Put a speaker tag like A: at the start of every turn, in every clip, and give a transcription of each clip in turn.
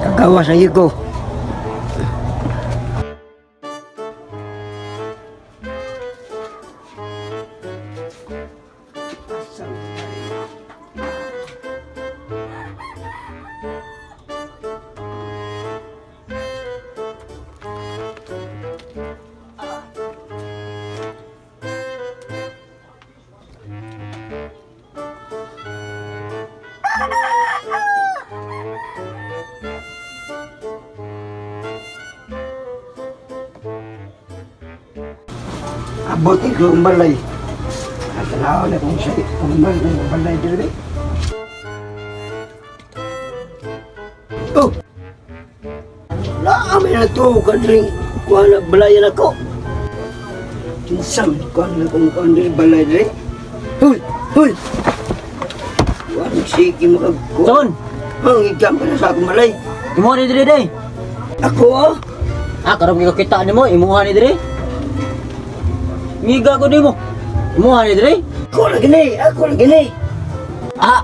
A: Kagawa sa igo. Abot ko ang balay. Natanaw na kung siya, kung balay, kung balay diri. Oh! Laami na to, kadring kuha na balayan ako. Kinsam, kuha na kung kuha diri balay diri. Huy! Huy! Kuha na sige makagkuha.
B: Son,
A: Ang igam ka na sa akong balay.
B: imuha ni diri day.
A: Ako ah!
B: Ah, karon ko kita nimo, imuha ni diri. Ngiga ko nimo. Imuha ni diri.
A: Ako lagi ni! Ako lagi ni!
B: Ah,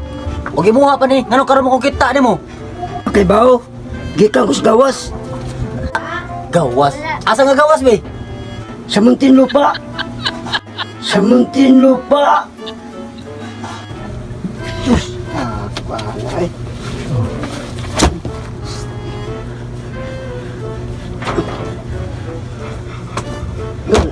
B: og imuha pa ni. Ngano karon mo ko kita nimo?
A: Okay bao? Gikan ko sa gawas.
B: Gawas. Asa nga gawas be?
A: Sa Muntinlupa. Sa Muntinlupa. Diyos, ah, kuha eh. Yun.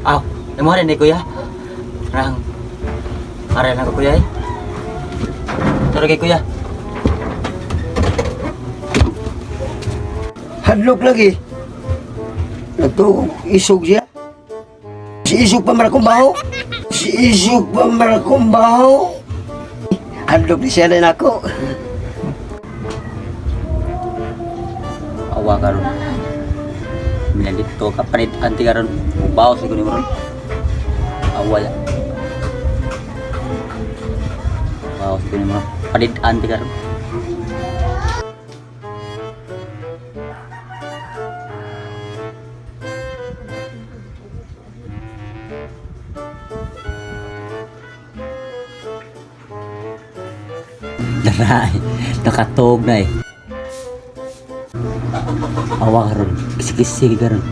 B: Aw, imuha ni kuya. Rang. Aray na ko kuya eh. Tara kay kuya.
A: Hadlok lagi. Nagtuog isog siya. Si isog pa marakong baho. Si isog pa marakong baho. Hadlok ni siya na ako.
B: Awa karon. Minalito ka panit anti karon. Mubaw sa kuno ron. Awa ya. Baw sa kuno ron. Panit anti karon. Daray, nakatog na eh. Awa karon, kisi-kisi karon.